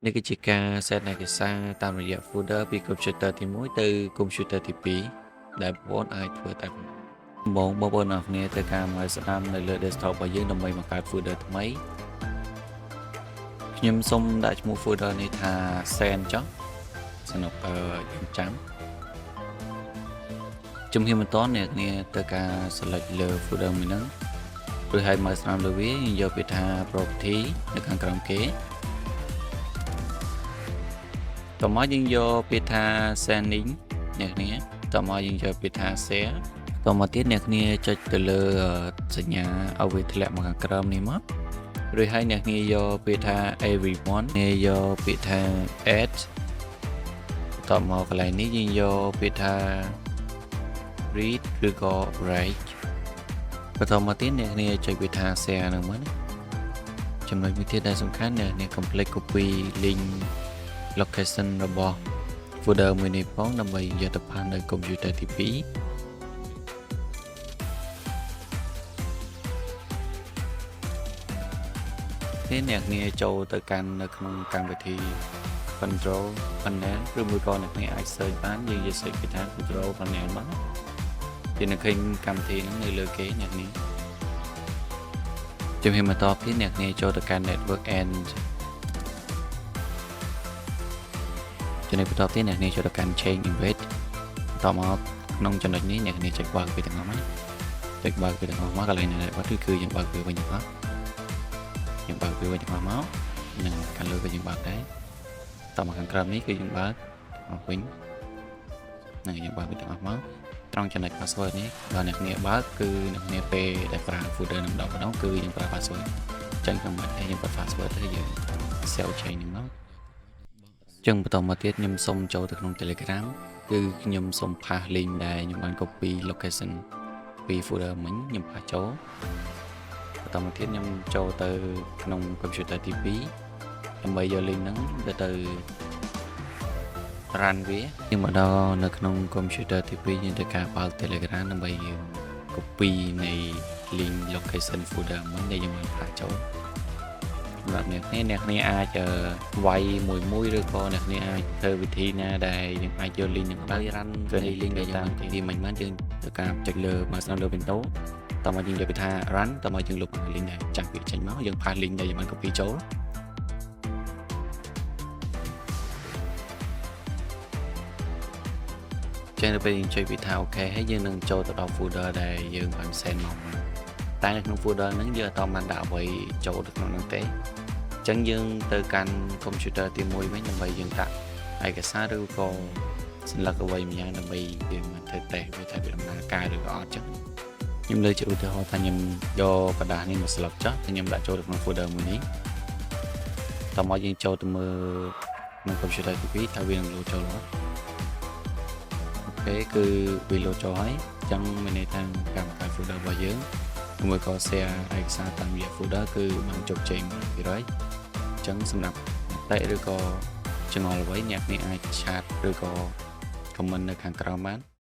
នេះគឺជាការ send ឯកសារតាមរយៈ folder ពី computer ទី1ទៅ computer ទី2ដែលបងប្អូនអាចធ្វើតែដំបូងបងប្អូនអរគ្នាត្រូវការមកស្ដាំនៅលើ desktop របស់យើងដើម្បីបង្កើត folder ថ្មីខ្ញុំសូមដាក់ឈ្មោះ folder នេះថា send ចុះសំណុកអឺយើងចាំជំហានបន្តអ្នកគ្នាត្រូវការ select លើ folder មួយហ្នឹងរួចហើយមកស្ដាំលើវាយើងយកពាក្យថា property នៅខាងក្រោមគេតមកយើងយកពាក្យថា sending អ្នកគ្នាតមកយើងយកពាក្យថា share តមកទៀតអ្នកគ្នាចុចទៅលើសញ្ញាឲ្យវាធ្លាក់មកខាងក្រោមនេះមករួចហើយអ្នកគ្នាយកពាក្យថា everyone អ្នកយកពាក្យថា add តមកកន្លែងនេះយើងយកពាក្យថា read ឬក៏ write បន្តមកទៀតអ្នកគ្នាចុចពាក្យថា share ហ្នឹងមកណាចំណុចមួយទៀតដែលសំខាន់អ្នកគ្នា complete copy link location របស់ folder មួយនេះផងដើម្បីយកទៅpaste នៅ computer ទី2នេះអ្នកគ្នាចូលទៅកាន់នៅក្នុងកម្មវិធី control panel ឬមួយក៏អ្នកគ្នាអាច search បានយើងយក search គេថា control panel មកយើងនឹងឃើញកម្មវិធីហ្នឹងនៅលើគេអ្នកគ្នាជំហានបន្តទៀតអ្នកគ្នាចូលទៅកាន់ network and ចំណុចបន្តទៀតអ្នកគ្នាចូលទៅកាន់ change invite បន្តមកក្នុងចំណុចនេះអ្នកគ្នាចុចបើកវាទាំងអស់មកចុចបើកវាទាំងអស់មកកន្លែង network គឺយើងបើកវាវិញទាំងអស់យើងបើកវាវិញទាំងអស់មកនិងខាងលើក៏យើងបើកដែរតមកខាងក្រោមនេះគឺយើងបើកអស់វិញនឹងយើងបើកវាទាំងអស់មកត្រង់ចំណុច password នេះបើអ្នកគ្នាបើកគឺអ្នកគ្នាពេលដែលប្រើ folder នឹងម្ដងម្ដងគឺយើងប្រើ password ចឹងខ្ញុំមិនទេយើងប្រើ password ទៅយើង save change នេះមកចឹងបន្តមកទៀតខ្ញុំសូមចូលទៅក្នុង Telegram គឺខ្ញុំសូម paste link ដែលខ្ញុំបាន copy location ពី folder មិញខ្ញុំ paste ចូលបន្តមកទៀតខ្ញុំចូលទៅក្នុង computer ទី2ដើម្បីយក link ហ្នឹងទៅ run វាយើងមកដល់នៅក្នុង computer ទី2យើងត្រូវការបើក Telegram ដើម្បីយើង copy នៃ link location folder មិញដែលយើងបាន paste ចូលសម្រាប់អ្នកគ្នាអ្នកគ្នាអាចវាយមួយមួយឬក៏អ្នកគ្នាអាចធ្វើវិធីណាដែលយើងអាចយក link ហ្នឹងទៅ run គឺនៃ link ដែលតាមទីមិញបានយើងត្រូវការចុចលើមកស្ដាំលើ window តមកយើងយកវាថា run តមកយើងលុប link ដែលចាស់វាចេញមកយើង paste link ដែលយើងបាន copy ចូលចឹងទៅពេលយើងចុចវាថា OK ហើយយើងនឹងចូលទៅដល់ folder ដែលយើងបាន send មកមុនតែនៅក្នុង folder ហ្នឹងយើងអត់បានដាក់អ្វីចូលទៅក្នុងហ្នឹងទេអញ្ចឹងយើងទៅកាន់ computer ទី1វិញដើម្បីយើងដាក់ឯកសារឬក៏សន្លឹកអ្វីម្យ៉ាងដើម្បីយើងមកធ្វើតេស្តវាថាវាដំណើរការឬក៏អត់ចឹងខ្ញុំលើកជាឧទាហរណ៍ថាខ្ញុំយកក្រដាសនេះមកស្លឹកចុះខ្ញុំដាក់ចូលទៅក្នុង folder មួយនេះតមកយើងចូលទៅមើលក្នុង computer ទី2ថាវានឹងលោតចូលអត់OK គឺវាលោតចូលហើយអញ្ចឹងមានន័យថាការបង្កើត folder របស់យើងមួយក៏ share ឯកសារតាមរយៈ folder គឺបានជោគជ័យ100%អញ្ចឹងសម្រាប់មតិឬក៏ចម្ងល់អ្វីអ្នកនេះអាច chat ឬក៏ comment នៅខាងក្រោមបាន។